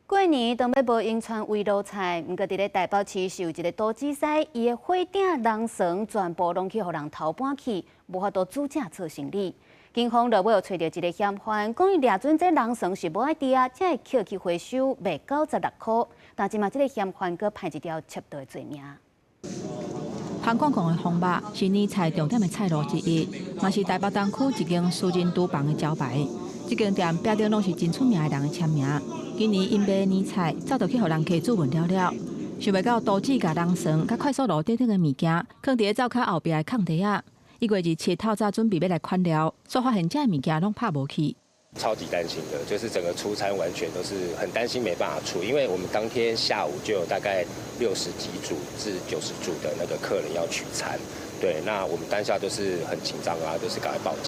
過年當欲無閒傳圍爐菜，毋過佇咧台北市是有一个刀子師，伊的火鼎籠床全部攏去予人偷搬去，無法度煮食做生理。警方落尾有揣著一个嫌犯，講伊掠準這籠床是無愛佇啊，才會抾去回收賣96箍。但這馬這个嫌犯閣判一條竊盜的罪名。香港講的風肉是年菜重點的菜路之一，嘛是台北東區一間私人廚房的招牌。這間店壁頂攏是真出名的人的簽名。今年𪜶賣年菜，早就去予人客主問了了，想袂到刀子共籠床、佮快速爐等等的物件，囥佇咧灶跤後壁的空地仔。1月27透早準備欲來款了，煞發現這物件攏拍無去。超級擔心的，就是整個出餐完全都是很擔心沒辦法出，因為我們當天下午就有大概60幾組至90組的那個客人要取餐，對，那我們當下都是很緊張啊，都是趕快報警。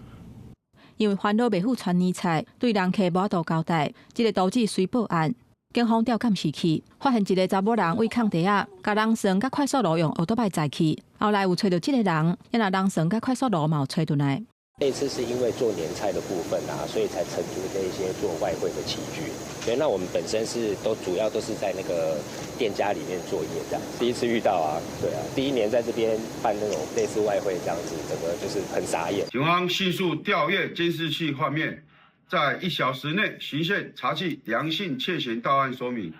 因為煩惱袂赴傳年菜，對人客無法度交代，這个刀子隨報案，警方調監視器，發現一个查某人佇空地仔，共籠床佮快速爐用歐多拜載去，後來有揣著這个人，也若籠床佮快速爐嘛有揣轉來。這次是因為做年菜的部分啊，所以才承租這一些做外燴的器具。對，那我們本身是都主要都是在那個店家裡面作業，這樣。第一次遇到啊，對啊，第一年在這邊辦那種類似外燴這樣子，整個就是很傻眼。警方迅速調閱監視器畫面，在1小時內循線查緝梁姓竊嫌到案說明，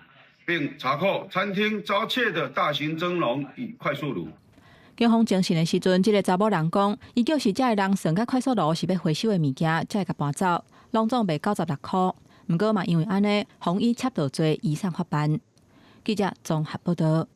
並查扣餐廳遭竊的大型蒸籠與快速爐。警方偵訊的時陣，這个查某人講，伊就是這个籠床佮快速爐是欲回收的物件，才會共搬走，攏總賣96箍。毋過嘛，因為按呢，予以竊盜罪移送法辦。記者綜合報導。